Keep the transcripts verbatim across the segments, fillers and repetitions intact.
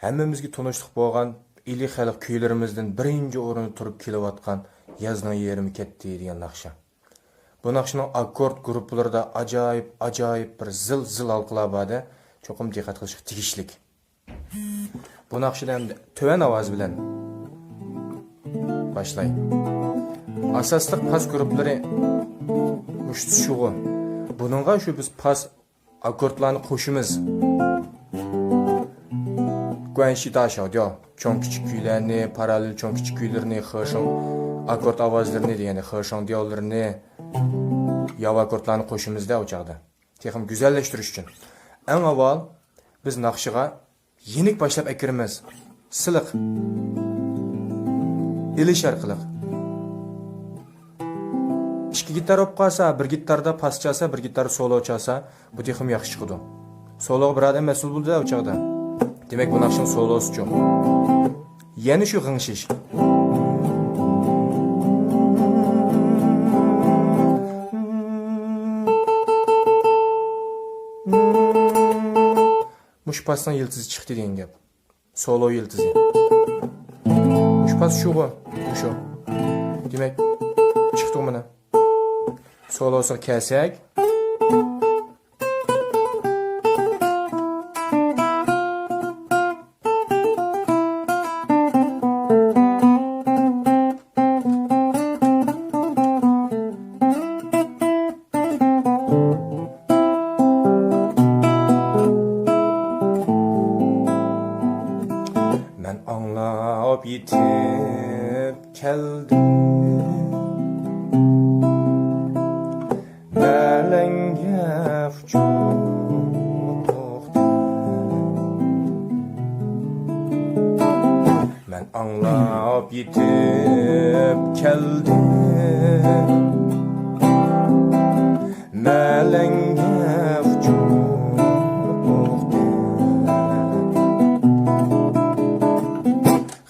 ھەممىمىزگە تونۇشلۇق بولغان ئىلى خەلق كۈيلىرىمىزدىن بىرىنچى ئورۇندا تۇرۇپ كېلىۋاتقان يازنىڭ يېرىمى كەتتى دېگەن ناخشا. بۇ ناخشىنىڭ ئاككورد گۇرۇپپىلىرىدا ئاجايىپ، ئاجايىپ بىر زىل، زىل ھالقىلار بار-دە، چوقۇم دىققەت قىلىشقا تېگىشلىك. بۇ ناخشىدا ئەمدى تۆۋەن ئاۋاز بىلەن باشلاي. ئاساسلىق پاس گۇرۇپپىلىرى مۇشۇ شۇغۇ. بۇنىڭغا شۇ بىز پاس ئاككوردلارنى قوشىمىز. گۇەنشى داشاۋدياۋ، چوڭ كىچىك كۈيلەرنى، پاراللېل چوڭ كىچىك كۈيلىرىنى، خېشاڭ ئاككورد ئاۋازلىرىنى دېگەندە، خېشاڭدياۋلىرىنى، ياۋ ئاككوردلارنى قوشىمىزدە ئۇ چاغدا. تېخىمۇ گۈزەللەشتۈرۈش ئۈچۈن. ئەڭ ئاۋۋال بىز ناخشىغا يېنىك باشلاپ ئەكىرىمىز. سىلىق. ئېلىش ئارقىلىق. ئىككى گىتار بولۇپ قالسا، بىر گىتاردا پاس چالسا، بىر گىتار سولو چالسا، بۇ تېخىمۇ ياخشى چىقىدۇ. سولوغا بىر ئادەم مەسئۇل بولىدۇ ئۇ چاغدا. دېمەك، بۇ ناخشىنىڭ سولوسىچۇ؟ يەنە شۇ غىڭشىش. مۇشۇ پاسنىڭ يىلتىزى چىقتى دېگەن گەپ. سولو يىلتىزى. مۇشۇ پاس شۇغۇ، مۇشۇ. دېمەك، چىقتىغۇ مانا. سولوسىغا كەلسەك. مەن ئاڭلاپ يېتىپ كەلدىم مەلەڭگە ئۇچۇپ توختاپ. مەن ئاڭلاپ يېتىپ كەلدىم مەلەڭگە ئۇچۇپ توختاپ.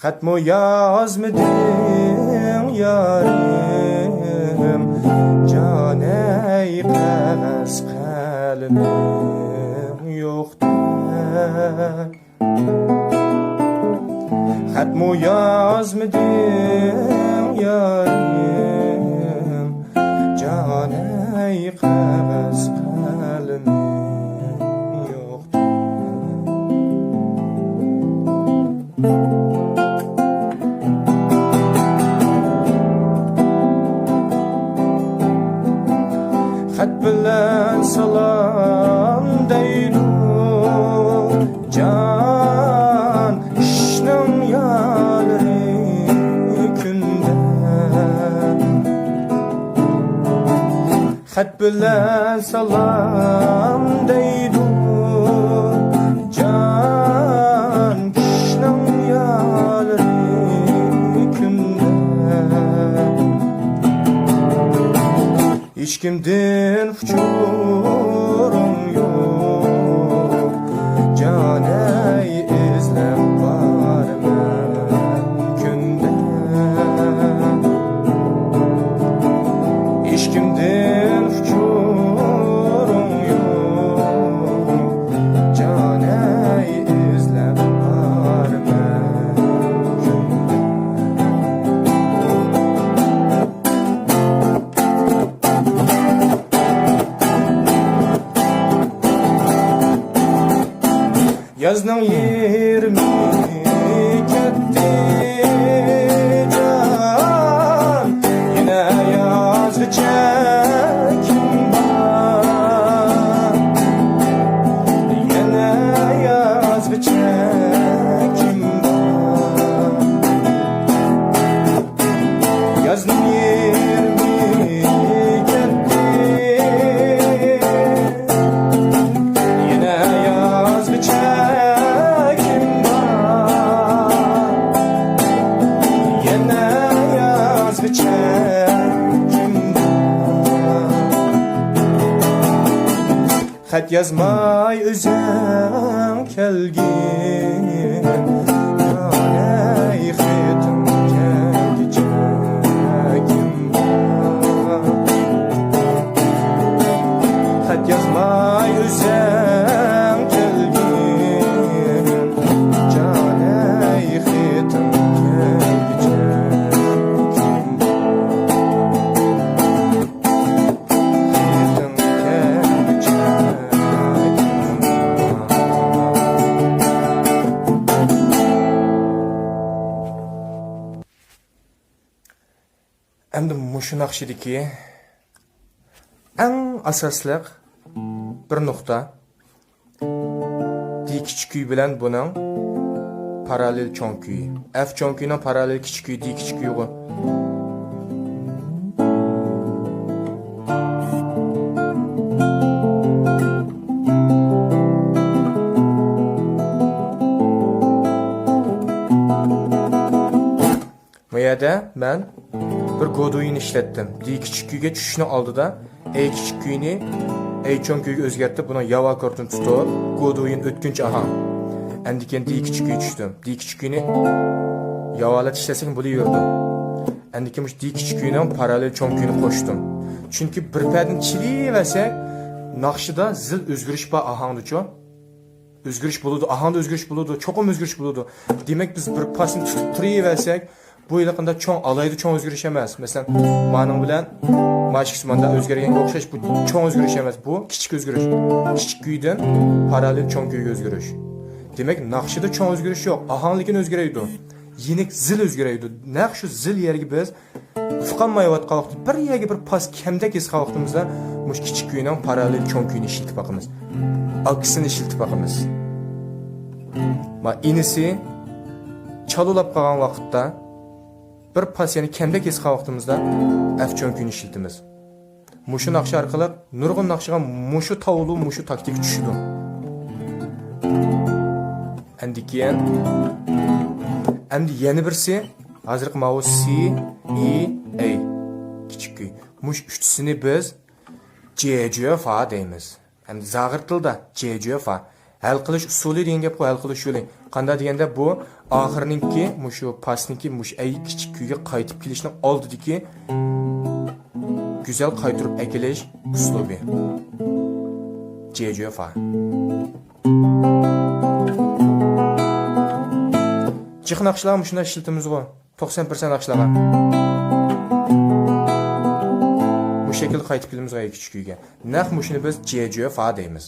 خەتمۇ يازمىدىڭ يارىم، جانەي قەغەز قەلىمىڭ يوقتەك. خەتمۇ يازمىدىڭ يارىم، جانەي قەغەز قەلىمىڭ يوقتەك. خەت بىلەن سالام دەيدۇ جان ئىشنىڭ يارى كۈندە. خەت بىلەن سالام دەيدۇ جان كىشىنىڭ يارى كۈندە. ھېچكىمدىن ئۇچۇرۇڭ يوق جانەي، ئىزلەپ بارىمەن كۈندە. ھېچكىمدىن ئۇچۇرۇڭ يوق جانەي، ئىزلەپ بارىمەن كۈندە. يازنىڭ يېرىمى كەتتى جان، يەنە يازغىچە كىم بار؟ يەنە يازغىچە كىم بار؟ يازنىڭ يېرىمى كەتتى. يەنە يازغىچە كىم بار؟ يەنە يازغىچە كىم بار؟ خەت يازماي ئۆزۈڭ كەلگىن، تالەي خېتىڭ كەلگۈچە كىم بار؟ خەت يازماي ئۆزۈڭ كەلگىن، جان شۇ ناخشىدىكى ئەڭ ئاساسلىق بىر نۇقتا، دى كىچىك كۈي بىلەن بۇنىڭ پاراللېل چوڭ كۈيى. ئەف چوڭ كۈينىڭ پاراللېل كىچىك كۈيى، دى كىچىك كۈيغۇ. بۇ يەردە مەن بىر گودويىنى ئىشلەتتىم. دى كىچىك كۈيگە چۈشۈشنىڭ ئالدىدا ئەي كىچىك كۈينى ئەي چوڭ كۈيگە ئۆزگەرتىپ، بۇنىڭ ياۋا ئاككوردىنى تۇتۇپ، گودويىن ئۆتكۈنچى ئاھاڭ. ئەندىن كېيىن دى كىچىك كۈيگە چۈشتۈم. دى كىچىك كۈينى ياۋالىتىش دېسەك بولۇۋېرىدۇ. ئەندىن كېيىن مۇشۇ دى كىچىك كۈينىڭ پاراللېل چوڭ كۈيىنى قوشتۇم. چۈنكى بىر پەدىنى چېلىۋەرسەك، ناخشىدا زىل ئۆزگىرىش بار ئاھاڭدىچۇ. ئۆزگىرىش بولىدۇ، ئاھاڭدا ئۆزگىرىش بولىدۇ، چوقۇم ئۆزگىرىش بولىدۇ. دېمەك، بىز بىر پاسنى تۇتۇپ تۇرۇۋەرسەك، بۇ ھېلىقىندا چوڭ، ئالاھىدە چوڭ ئۆزگىرىش ئەمەس. مەسىلەن، مانىڭ بىلەن ماشىكىسى ماندا ئۆزگەرگەنگە ئوخشاش، بۇ چوڭ ئۆزگىرىش ئەمەس، بۇ كىچىك ئۆزگىرىش. كىچىك كۈيدىن پاراللېل چوڭ كۈيگە ئۆزگىرىش. دېمەك، ناخشىدا چوڭ ئۆزگىرىش يوق، ئاھاڭلىكىن ئۆزگىرەيدۇ. يېنىك زىل ئۆزگىرەيدۇ. نەق شۇ زىل يەرگە بىز ئۇقالمايۋاتقان ۋاقىتتا، بىر يەرگە بىر پاس كەمدەك ھېس قىلغان ۋاقتىمىزدا، مۇشۇ كىچىك كۈينىڭ پاراللېل چوڭ كۈيىنى ئىشلىتىپ باقىمىز. ئاكىسىنى ئىشلىتىپ باقىمىز. ما ئىنىسى چالۇلاپ قالغان ۋاقىتتا، بىر پاس يەنە كەمدەك ھېس قىلغان ۋاقتىمىزدا، ئەف چوڭ كۈيىنى ئىشلىتىمىز. مۇشۇ ناخشا ئارقىلىق نۇرغۇن ناخشىغا مۇشۇ تاۋۇلۇ، مۇشۇ تاكتىكا چۈشىدۇ. ئەندىكىن، ئەمدى يەنە بىرسى، ھازىرقى ماۋۇ سى، ئى، ئەي، كىچىك كۈي. مۇشۇ ئۈچىسىنى بىز جيەجۆفا دەيمىز. ئەمدى زاغىر تىلدا جيەجۆفا. ھەل قىلىش ئۇسۇلى دېگەن گەپقۇ، ھەل قىلىش يولى. قانداق دېگەندە، بۇ ئاخىرنىڭكى، مۇشۇ پاسنىڭكى، مۇشۇ ئەي كىچىك كۈيگە قايتىپ كېلىشنىڭ ئالدىدىكى گۈزەل قايتۇرۇپ ئەكېلىش ئۇسلۇبى. جيەجۆفا. جىق ناخشىلار مۇشۇنداق ئىشلىتىمىزغۇ. توقسان پىرسەنت ناخشىلارغا. مۇشۇ شەكىلدە قايتىپ كېلىمىز ئەي كىچىك كۈيگە. نەق مۇشۇنى بىز جيەجۆفا دەيمىز.